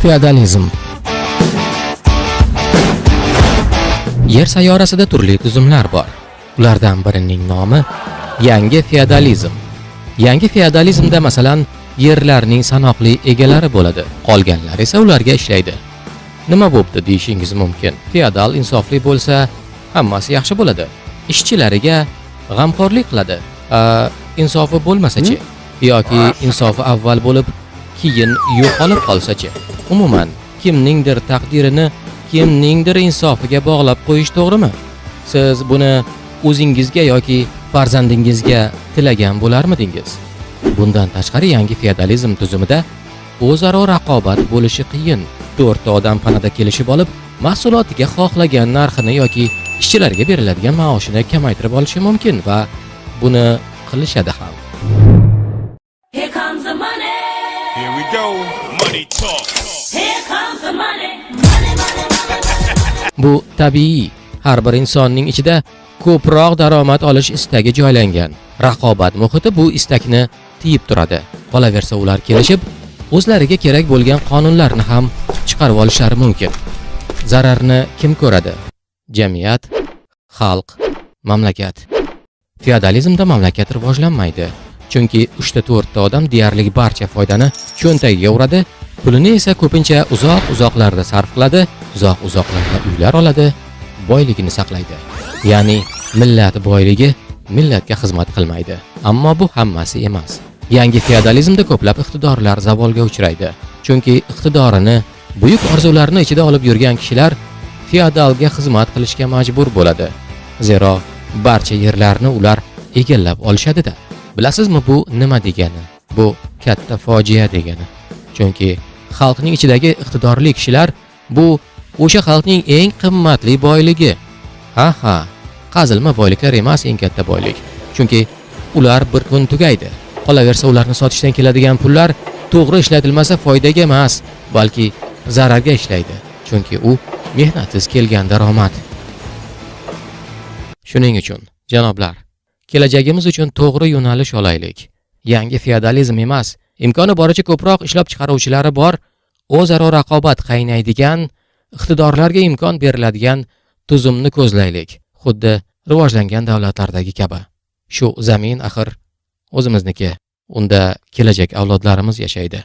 Feodalizm. Yer sayyorasida turli tuzumlar bor. Ulardan birining nomi yangi feodalizm. Yangi feodalizmda masalan yerlarning sanoqli egalari bo'ladi, qolganlar esa ularga ishlaydi. Nima bo'pti deyishingiz mumkin. Feodal insofli bo'lsa, hammasi yaxshi bo'ladi. Ishchilariga g'amxo'rlik qiladi. Insofi bo'lmasa-chi? Yoki insofi avval bo'lib, keyin yo'qolib qolsa-chi? Umuman, kimningdir taqdirini kimningdir insofiga bog'lab qo'yish to'g'rimi? Siz buni o'zingizga yoki farzandingizga tilagan bo'larmidingiz? Bundan tashqari yangi feodalizm tuzumida o'zaro raqobat bo'lishi qiyin. 4 ta odam panada kelishib olib, mahsulotiga xohlagan narxini yoki ishchilarga beriladigan maoshini kamaytirib olishi mumkin va buni qilishadi ham. Here comes the money. Here we go. Money talk. Here comes the money. Money, money, money. Bu tabiiy. Har bir insonning ichida ko'proq daromad olish istagi joylangan. Raqobat muhiti bu istakni tiyib turadi. Qolaversa ular kelishib, o'zlariga kerak bo'lgan qonunlarni ham chiqarib olishlari mumkin. Zararni kim ko'radi? Jamiyat, xalq, mamlakat. Feodalizmda mamlakat rivojlanmaydi. Chunki 3 ta 4 ta odam deyarli barcha foydani cho'ntagiga uradi, pulini esa ko'pincha uzoq-uzoqlarda sarf qiladi, uzoq-uzoqlarda uylar oladi, boyligini saqlaydi. Ya'ni millat boyligi millatga xizmat qilmaydi. Ammo bu hammasi emas. Yangi feodalizmda ko'plab iqtidorlar zavolga uchraydi. Chunki iqtidorini, buyuk orzularni ichida olib yurgan kishilar feodalga xizmat qilishga majbur bo'ladi. Zero barcha yerlarni ular egallab olishadi-da. Bilasizmi bu nima degani? Bu katta fojia degani. Chunki xalqning ichidagi iqtidorli kishilar bu o'sha xalqning eng qimmatli boyligi. Ha, qazilma boyliklar emas eng katta boylik. Chunki ular bir kun tugaydi. Qolaversa ularni sotishdan keladigan pullar to'g'ri ishlatilmasa foydaga emas, balki zararga ishlaydi. Chunki u mehnatsiz kelgan daromad. Shuning uchun, janoblar, kelajagimiz uchun to'g'ri yo'nalish olaylik. Yangi feodalizm emas, imkoni boricha ko'proq ishlab chiqaruvchilari bor, o'zaro raqobat qaynaydigan, iqtidorlarga imkon beriladigan tuzumni ko'zlaylik, xuddi rivojlangan davlatlardagi kabi. Shu zamin axir o'zimizniki. Unda kelajak avlodlarimiz yashaydi.